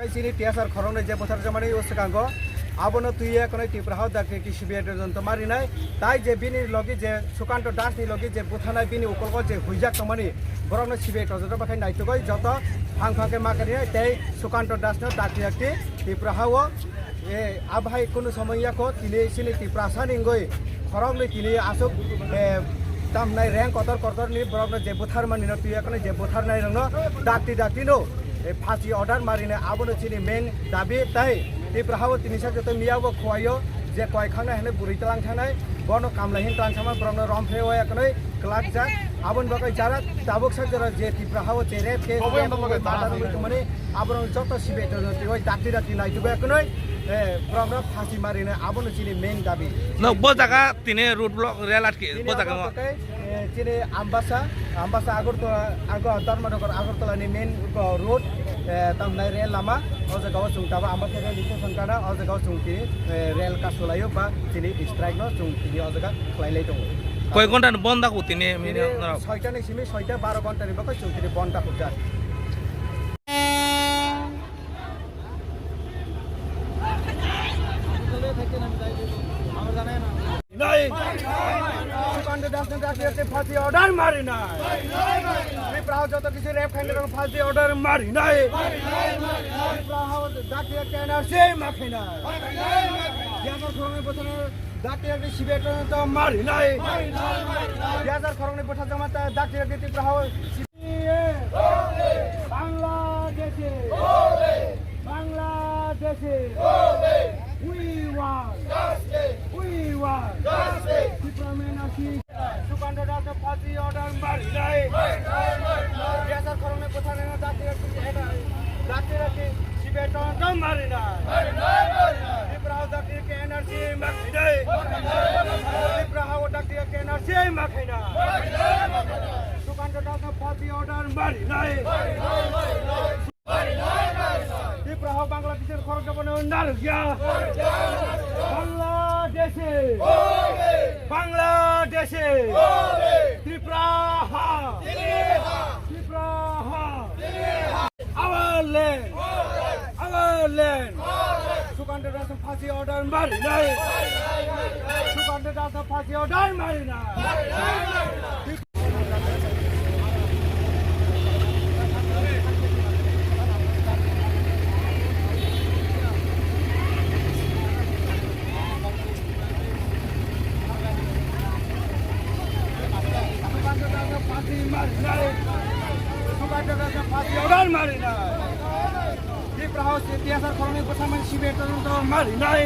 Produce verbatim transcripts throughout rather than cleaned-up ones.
Chini T S R khoroknwi je butharjakmani o swkango, abono twiwi ekonwi Tipra hao dakti ki sibi tonjoni marinai, tai je bini logi je Sukanto Das ni logi je butharnai bini ukolgo je huijak tongmani borokno sibi tonjoni bakhe naitugwi joto phang phang khe ma kani tei Sukanto Das no dakti dakti Tipra hao, e, abhai kunu somoi yako tini chini Tiprasa ni wngwi khoroknwi tini aswk, e, tamnai reng kotor kotor ni borokno je butharmani no twiwi ekonwi je butharnai rokno dakti dakti no e, phasi order marinai, abono chini main dabi tai. Tipra hao tini sak joto miya bo khuaio, je koi khangnai hwnwi bwrwi tlang thangnai, bono kamlai hin tlang thangma borokno romphre o ekonwi kwlak jak. Aboni bagwi jara tabuk sak jora je Tipra hao je rep ke, rep ke mata rwngwi tongmani, aborok joto sibe tongwi dakti dakti naitugwi ekonwi, e, borokno phasi marinai, abono chini main dabi. No, bo jaga tini road block rel atki, tini bo jaga abo mo. Tei, eh, chini Ambasa, Ambasa Agartala, Ago-, Dharmanagar Agartala ni main, eh, road, eh, tamnai rel lama, o jaga o chwng tabo Ambasa rel station kana, o jaga o chwng tini, eh, rel kasulaio ba chini strike no chwng tini o jaga khlai lai tongo. Koi ghonta ni bond ako tini, tini mini norok? Soita ni simi soita baro ghonta ni bagwi chwng tini bond ako jak. Nai. Sukanto Das no dakti dakti phasi order marinai. Tipra hao joto kisi rep khainai rok phasi order marinai. Tipra hao dakti dakti N R C ma khainai. Yazar khoroknwi bwthar dakti dakti sibe tonjoni marinai. Yazar khoroknwi bwthar jama ta dakti dakti Tipra hao. Bangladeshi! Bangladeshi! We want! We want! Tipra men ashi! Sukanto Das no phasi order marinai! Yazar khoroknwi bwtharnai no dakti dakti, dakti dakti sibe tonjoni marinai! Tipra hao dakti dakti N R C ma khainai! Tipra hao dakti dakti N R C ma khainai! Sukanto Das no phasi order marinai. Tipra hao Bangladesh ni khorok jabano narwkya. Bangladeshi. Bangladeshi. Tripura ha. Tripura ha. Our land. Our land. Sukanto Das no phasi order marinai. Sukanto Das no phasi order marinai. Sukanto Das no phasi marinai. Sukanto Das no phasi order marinai. Tipra hao T S R khoroknwi bwtharmani sibe tonjoni marinai.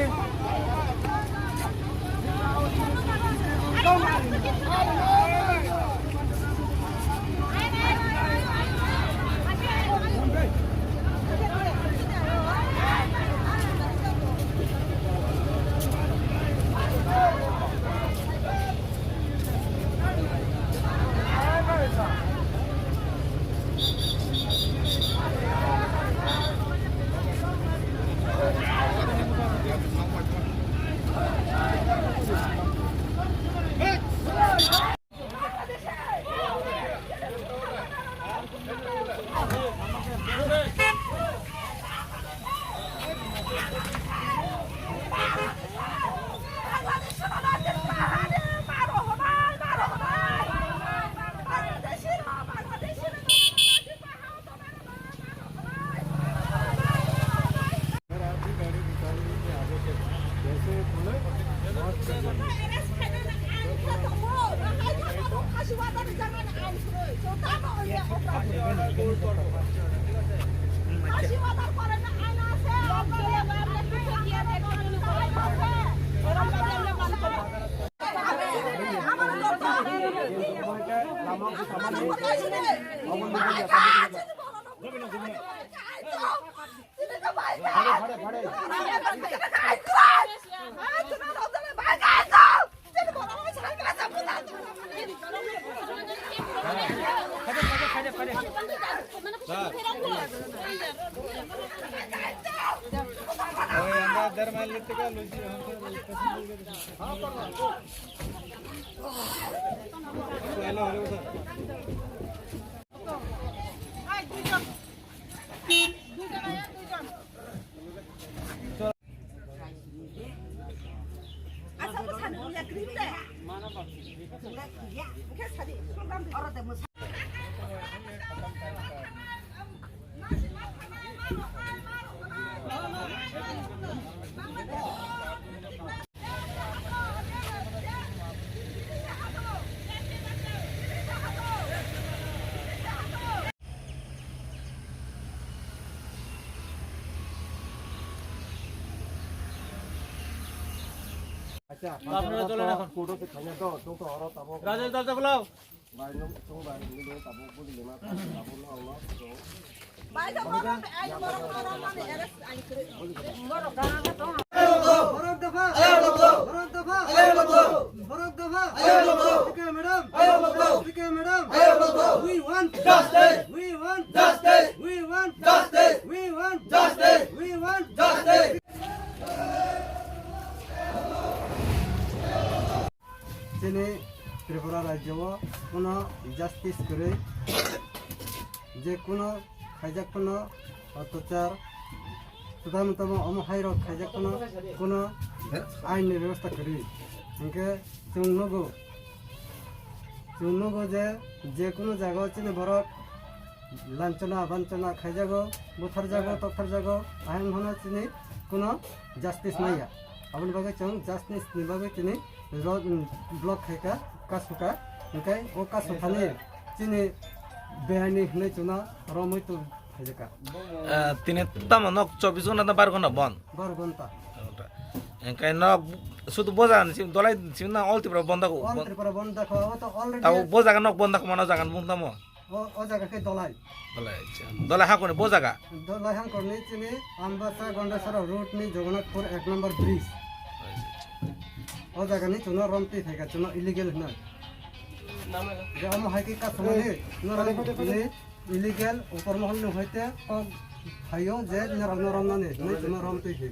আপনারা চলেন এখন। কোর্টে খাইয়া তো, তো, তো, ওরা তাবো। রাজেশ দরজা খোলাও। ভাই, নো, তো, ভাই, নো, তাবো, বুঝলি না, তাবো, তাবো, না, না, তো। ভাই, তো, বড়, এই যে বড়, বড়, মানে, এরা আইন করে, বড় গান আছে তো। বড় দফা, বড় দফা, বড় দফা, বড় দফা। Speaker madam, speaker madam, we want justice, we want justice, we want justice, we want justice, we want justice. Chini Tripura rajyo o kuno justice kwrwi, je kuno khaijak phano otachar, tamo tamo omo hai rok khaijak phano kuno ain ni bebosta kwrwi. Hinkhe chwng nugo, chwng nugo je, je kuno jaga o chini borok lanchona, banchona khaijago, butharjago, toktarjago, ahai wngphano chini kuno justice maya. Aboni bagwi chwng justice ni bagwi chini ro-, um, block khaika, kasuka, hinkhe o kasuthani chini beaini hinwi chwngno romwi tong khaijaka. Ah, tini tamo nok chobbish ghonta na baro ghonta bon? Baro ghonta. Hinkhe nok sudu bo jaga ni sim-, dolai sim na all Tripura bon da ko? All Tripura bon da ko, abo to already. Tabo bo jaga nok bon da ko mano jaga ni bung tamo? O, o jaga khe Dolai. Dolai, acha. Dolai hakoni bo jaga? Dolai hakorni chini Ambasa Gondasara road ni Jagannathpur ek number bridge. Acha, acha. O jaga ni chwngno romtwi phaikha, chwngno illegal hwnwi. Je omo hai khe kasumani, norok ni illegal, upor mohol ni hoite kok phaio je norok no romnani, hwnwi chwngno romtwi phi.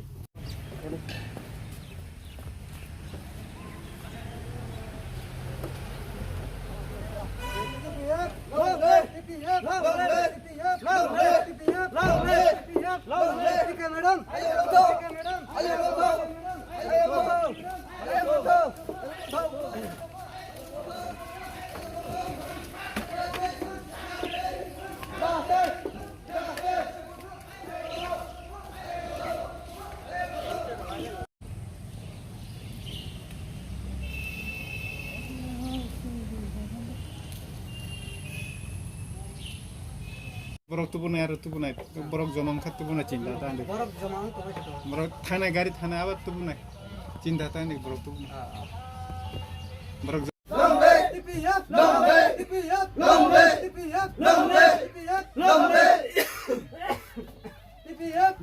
Borok tubunai aro tubunai, borok joma wngkha tubunai chinta ta hinwi. Borok joma wng tongwi kha. Borok thanai gari thanai abar tubunai chinta ta hinwi borok tubunai. Ah, ah. Borok Long live! T P F! Long live! T P F! Long live! T P F! Long live!